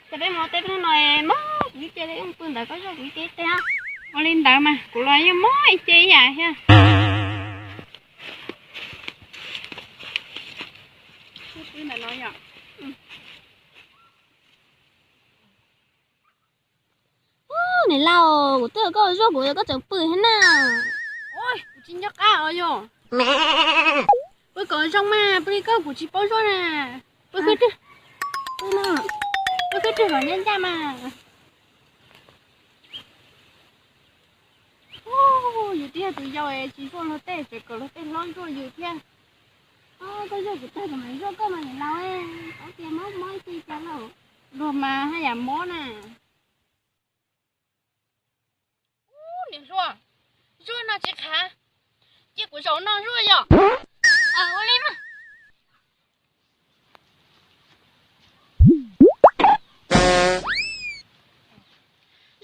Ces peb mus ua teb peb hnub no mob kuv ib ce li, pw ntawd koj zoj kuv ib ce teb. Ua li ntawd mas kuv los yeej mob ib ce ib yam thiab. Pw ntawm no yom. Niam laus, kuv twb kom koj zuaj kuv koj tseem pw thiab na. Kuv tsis nco qab os yog. Pw kom zoo mas, pw li koj kuv tsis paub zuaj na. Pw khwb rwg, pw khwb rwg kom ncaj ncaj mas. Yus twb yog tus yau es tsis zuaj luag tej, tseem kom luag tej hlob zuaj yus thiab. Koj zuaj kuv tag kuv mam zuaj koj mas niam laus, paub tias mob mob ib ce cas lauj. Luag mas haj yam mob na. Ub, niam hluas, zuaj no tsis qhav, cia kuv zaum no zuaj yom. Ua li mas.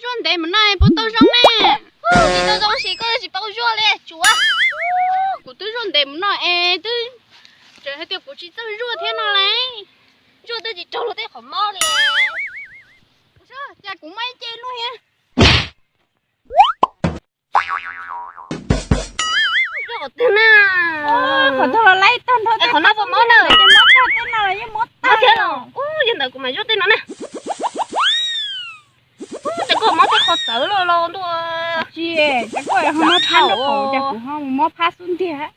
Zuaj ntev mus no puas tau zoo ne? Tsis tau zoo, sis koj tsis paub zuaj li tsuav. Kuv twb zuaj ntev mus no es twb tseem hais tias kuv tsis txawj zuaj thiab no lauj. Zuaj twb tsis raug luag tej qhov mob li. Cas kuv muaj ib ce luaj thiab. Zuaj qhov twg na? Qhov twg los laib tag nrho, qhov no puas mob na? Mob tag, tej no los yeej mob tag. Ub, yog ntawd kuv mam zuaj tej no na. Ub, cas koj mob tej qhov txawv los los ntuj. Tsis, cas koj ho mob phab nraub qaum, cas kuv ho mus mob phab xub ntiag.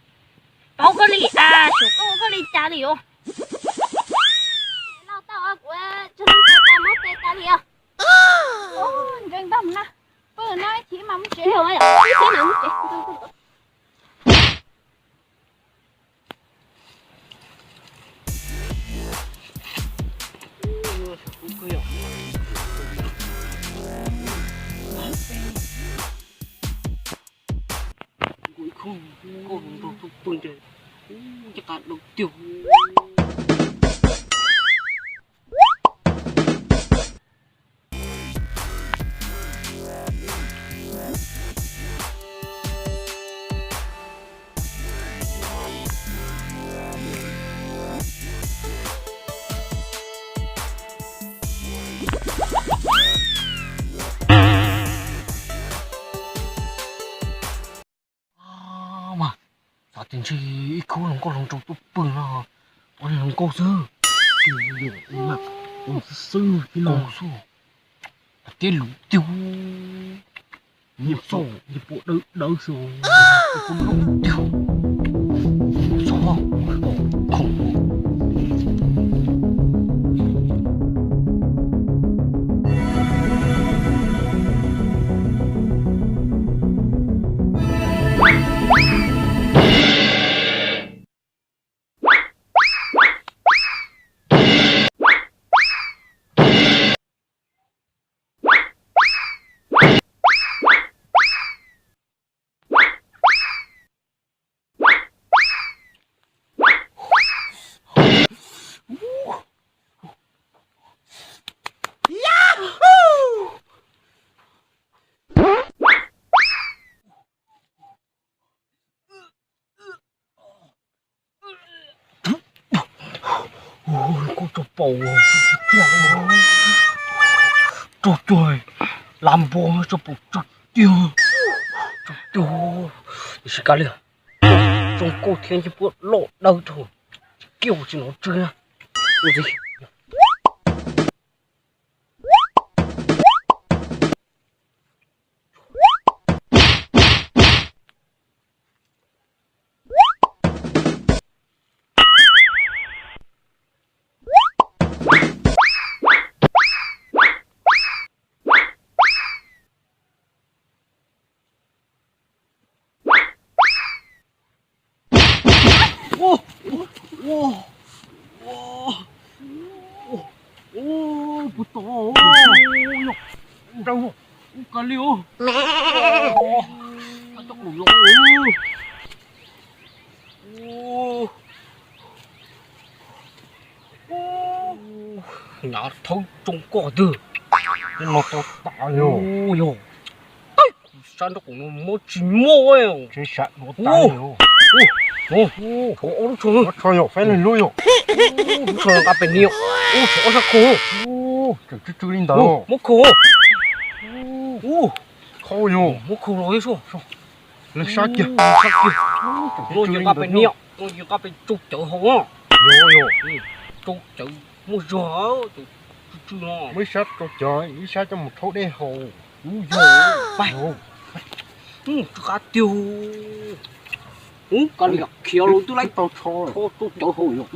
Paub koj li a, xyov koj ua koj li cas li os. Ntseeg tag mus na, pw no ib chim mas mus tsev. Mas xav tias ntshe ib khub hluas nkauj hluas nraug tuaj pw no, ob niag hluas nkauj xwb. Xwb xwb thiab lus tiag. Nyiam txauj nyiam pom dawb dawb xwb. Txog khoom. Koj tso paus tiag, tso cuag lab npua tso paus tsawg tiag. Tso tiag, tsis kav li, zoo nkauj thiab ntsej muag loj dawb rau, tsis kiaj tsis hnov tsw na. Puas tom, ub, kav liam, nyav thawb tsoo koj twg, no tau tas li os. Yog sab nraub qaum no mob tsis mob. Tshuav ob lub tsho, lub tsho nqa pem ni, ub, tshuav ob sab khau. Tseem tsw tsw li ntawd. Muab khu. Ub, kho yog muab khu los sua. Leej sab kiag. Muab yus qab pes niam, muab yus qab pes tsau cawv haus. Tsau cawv muaj zog, tsw tsw no. Muab ib sab tsau cawv, ib sab coj mus rhaub dej haus. Ub yog. Tsw qab tiag. Ub, koj li khiav los twb laib tau tsho, tsau cawv haus yog.